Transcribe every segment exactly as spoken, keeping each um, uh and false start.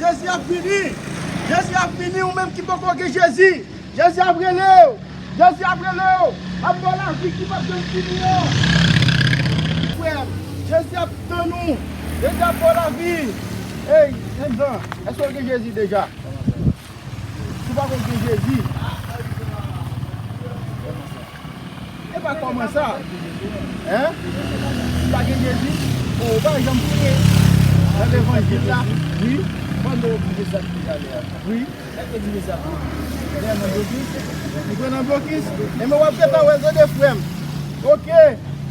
Jezi ap vini. Jezi ap vini, ou menm ki poko gen Jezi. Jezi ap rele w. Jezi ap rele w. L ap ba w lavi ki p ap janm fini an. Frè m, Jezi ap tann ou. Jezi ap ba w lavi. Ey, jènjan, èske w gen Jezi deja? Si w pa konn gen Jezi, e pa kòman sa. Hein? Si w pa gen Jezi, o, ou pa janm priye. Nan levanjil la, wi. Pandan w priye sa ki talè a. Wi. Lè ke di Jezi ap vini, lè nan blokis. Li pran nan blokis. Enben w ap gentan wè l tande, frè m. Oke.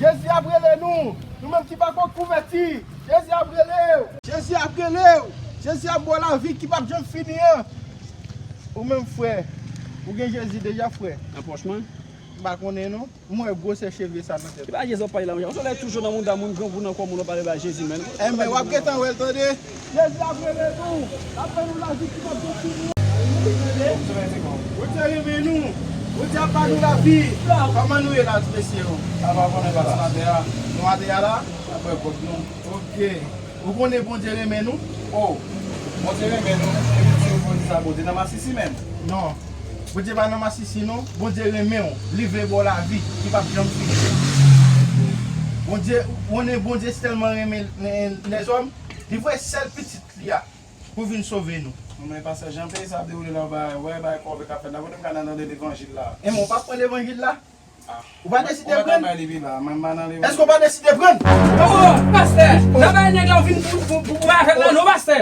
Jezi ap rele nou. Nou menm ki pa konn konvèti. Jezi ap rele w. Jezi ap rele w. Jezi ap ba w lavi ki p ap janm fini an. Ou menm frè, ou gen Jezi deja, frè? Nan pòch mwen? M pa konnen non. M wè gwosè cheve sa nan tèt. Se pa Jezi w ap pale la, monchè. Ou sou lè toujou nan mouda moun, grangou nan kò moun, w ap pale ba Jezi, menn. Enben, w ap gentan wè l, tande. Jezi ap rele nou. L ap ban nou lavi ki p ap janm fini. Bondye renmen nou. Bondye ap ba nou lavi. Kòman nou ye la, ti mesye yo? Sa va, konnen pa la. Atè a. Nou atè a la? Apre kòb nou. Oke. Ou konnen Bondye renmen nou? O, Bondye renmen nou. Epi si ou konn sa, Bondye nan masisi menm. Non. Bondye pa nan masisi non. Bondye renmen w. Li vle ba w lavi ki p ap janm fini. Bondye, ou konnen Bondye tèlman renmen lèzòm, li voye sèl pitit li a pou vin sove nou. Men pastè, jan peyi sa ap dewoule la, w pa wè bagay kòve k ap fèt la, kote m ka nan tande levanjil la? Enben, ou pa pran levanjil la? Ou pa deside pran? Èske w pa deside pran? O, pastè, nan bagay nèg la w vin pou, pou, pou, pou afè la non, pastè.